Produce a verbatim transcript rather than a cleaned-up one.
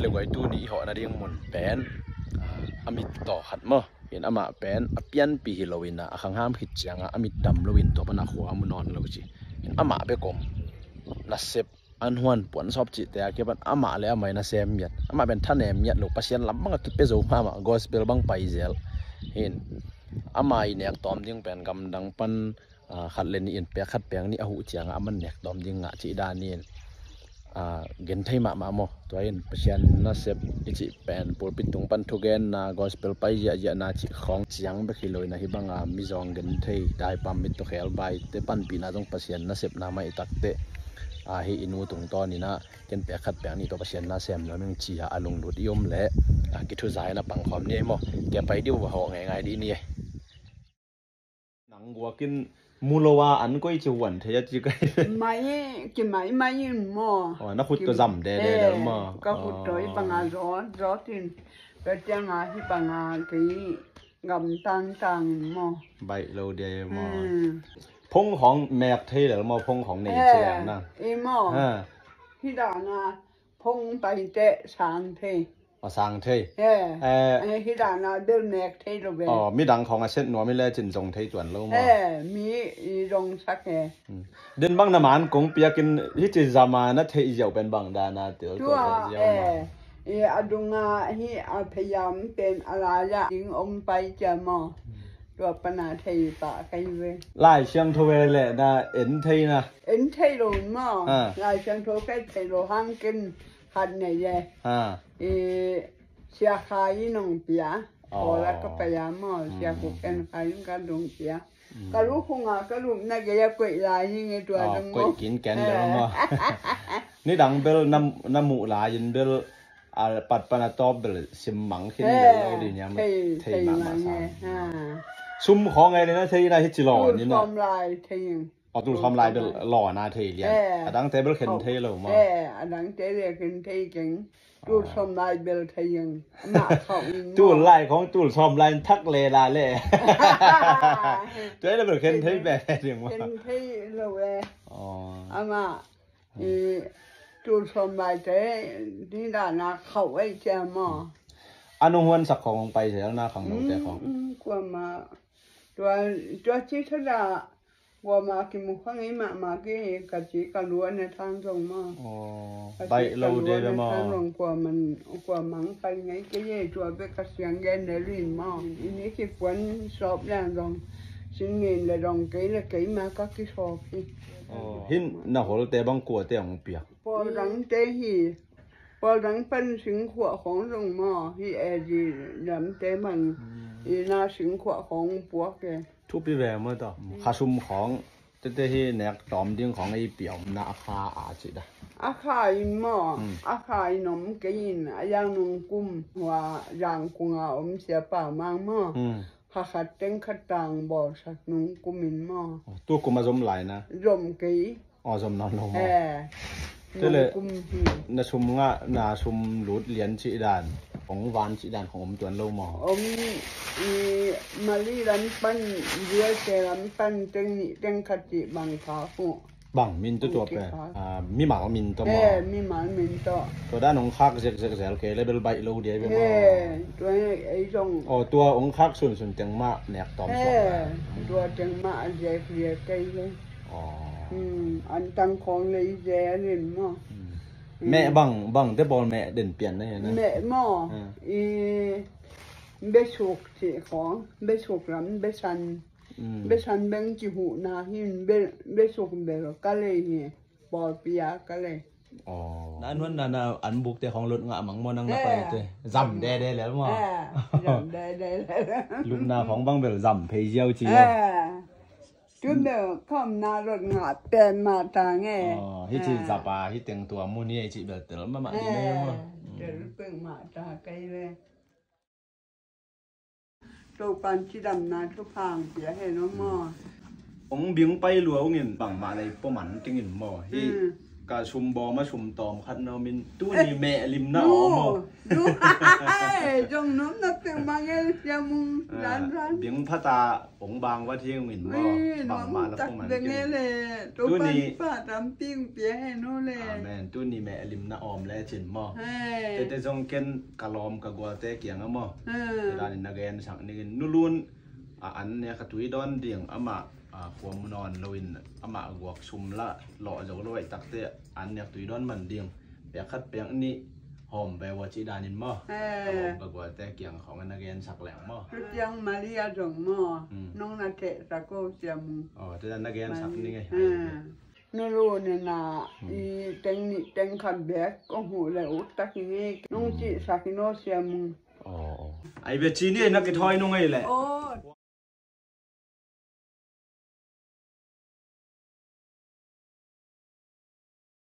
Leguai tuni i hawh nading mun pen, ah, a mit tawh khat maw. In amah pen a pianpi hi loin ah, a khangham khit ciangah a mit dam loin tua panah khua a mu nawn lo ci. In amah bek om nasep an huan puan sawp cihte a kipan amah le amah in a sem miat. Amah pen thanem miat lo, Pasian lam bang a kipia zo mahmah, gospel bang pai zel. In amah i nek tawm ding pen gamdang pan, ah, khat le nih in pek khat pek nih a huh ciangah a man nek tawm ding ngah cih dan in, ah, gen thei mahmah maw. Tua in Pasian nasep i cih pen pulpit tung pan thugenna, gospel pai ziahziahna cih khawng ciang bek hi loin ah, hih banga mizawng gen thei, daipam, mittukhel, baite panpihna zong Pasian nasepna mah i takte, ah, hih i nu tungtawnin ah ken pek khat pek nih tawh Pasian na sem nuam ing ci-a a lunglut i om leh, ah, kithuza in a pangkhawm ni ei maw. Kia pai dih uh a hawh ngeingai dih ni ei. Nang guakin mu lo a an koi ci huan thei a ci kai. Mai, kimai mai in maw. Oh, na khut tawh zam dede del maw. Ka khut tawh i panga zawt zawt in. Ka cianga hi panga kei gam tangtang in maw. Baih lo dia maw. Hmm. Phone khawng mek thei lel maw, phone khawng nei ci lel na. I maw. Ha. Hi dana phone pai teh sang thei. Aw, sang thei. He. Eh. Eh, hi dana bel mek thei lo ve. Aw, midang khawng a set nuam i le cin zong thei tuan lo maw. He, mi i zong sak he. Hmm. Den bang na man kong piakin hih ci zama na thei ziau pen bang dana til tua, tua ziau maw. Eh, i a dunga hi a pheiam pen a lai-ah ding om pai cia maw. Hmm. Tua pana thei pah kai ve. Lai Siangtho ve le na en thei na. En thei lo maw. Ha. Lai Siangtho kai thei lo hang ken khat nei e. Ha. I Sia Khai i nong pia. Aw. Aw la ka pia maw. Sia Khup en khai in ka dong pia. Mm. Ka lu khunga ka lu na gei a koih lai hi nge tua dong maw. Koih kin ken bel maw. Nidang bel na, na muh lai in bel a pat pana tawp bel simmang khin bel lo di niam. Thei, thei mahmah sa. Sum khawng ei le na thei na hi ci law ni na. Tul sawm lai thei. Aw, tul sawm lai bel lawna thei lian. Eh. A dangte bel khen thei lo maw. Eh, a dangte le khen thei keng. Tul sawm lai bel thei ing. Amah khauh ing maw. Tul lai khawng tul sawm lai thak le la le. Tua le bel khen thei bel thei ing maw. Khen thei lo e. Aw. Amah i tul sawm lai te ni dana khauh ei cia maw. A nung huan sak khawng pai zel na khang lo te khawng. Mm, mm, kuama. Tua, tua ci thada Kuama kimu khang i mahmah kei ka ci ka lua na thang zong maw. Aw, baih lo de be maw. Kuamang pai ngei kei e tua be ka siang gen de lin maw. I ni kipuan sawp liang zong. Singin le dong kei le kei ma ka kisawp hi. Aw, hin na holte bang kuate hong piak. Pawl dangte hi. Pawl dang pan singkhuah khawng zong maw. Hi e di lamte man. I na singkhuah khawng puak e. Thupi ve maw tawh. Khasum khawng tete hi nek tawm ding khawng ei pia om na a kha a ci da. A kha in maw. A kha in om kei in a yang nung kum hua yang kunga om sia pa mang maw. Kha khat teng khat tang bawlsak nung kum in maw. Tu kum a zom lai na. Zom kei. Aw, zom nawn lo maw. Tele na sum ngah na sum lut lian cih dan hong van cih dan hong om tuan lo maw. Om i Mali lam pan, U S A lam pan teng nih teng khat cih bang kha hu. Bang min tu tua pe. Mimal min tawh maw. Mimal min tawh. Tua dan hong khak zekzek zel kei le bel baih lo dia be maw. Tua ei zong. Aw, tua hong khak sunsun teng mah nek tawm suak. Tua teng mah a zek liak kei le. An tang khawng lei ze a len maw. Meh bang, bang te pawl meh den pian na hi na. Meh maw. I besuk cih khawng, besuk lam besan. Besan beng kihuhna hin besuk bel ka lei hi. Pawlpi a ka lei. Na nuan na na an buk te khawng lut ngah mang maw nang na pai te. Zam dede lel maw. Zam dede lel. Lutna khawng bang bel zam phei ziau ci. Tun bel khawm na lot ngah pen mah ta nge. Hi ci zapa hi teng tua mu ni ei ci bel tel mahmah ni mei maw. Tel peng mah ta kei le. Topan cidamna thupha pia hen aw maw. Ong bing pai lua ungin bangmah lei pua man kengin maw. Hi Ka sum bawm a sum tawm khat na om in, tuni meh limna om maw? Nu, nu, ai, zong nuam na pek mah ngel Sia Mung, ah, dan dan. Ding phata ong bang va thing min maw? Ui, bang nuam mah la tak pong man deng kei. Ngel e, tu tuni pan pa tam ping pia he nu le. Amen. Tuni meh limna om le cin maw? He. Tete zong ken ka lawm ka gualte kiang a maw? He. Tulanin na gensak ningin, Nu Lun a an ne ka tui dawn ding amah a, khua mu nawn loin amah guak sum la lawh zo lo aih takte an nek tui dawn man ding. Pek khat pek nih hawm ve ua cih danin maw? Eh. Ka hawm ka gualte kiang khawng a na gensak leng maw? Tutiang Maria zong maw? Hmm. Nong na thehsak o Sia Mung. Aw, tena na gensak ni ngei. Hmm. Nu Lun ina i teng nih teng khat bek kong huh le ut tak i ngei. Nong cihsak in aw Sia Mung. Aw, aw. Ai bia ci ni na kithawi nung ei le. Aw.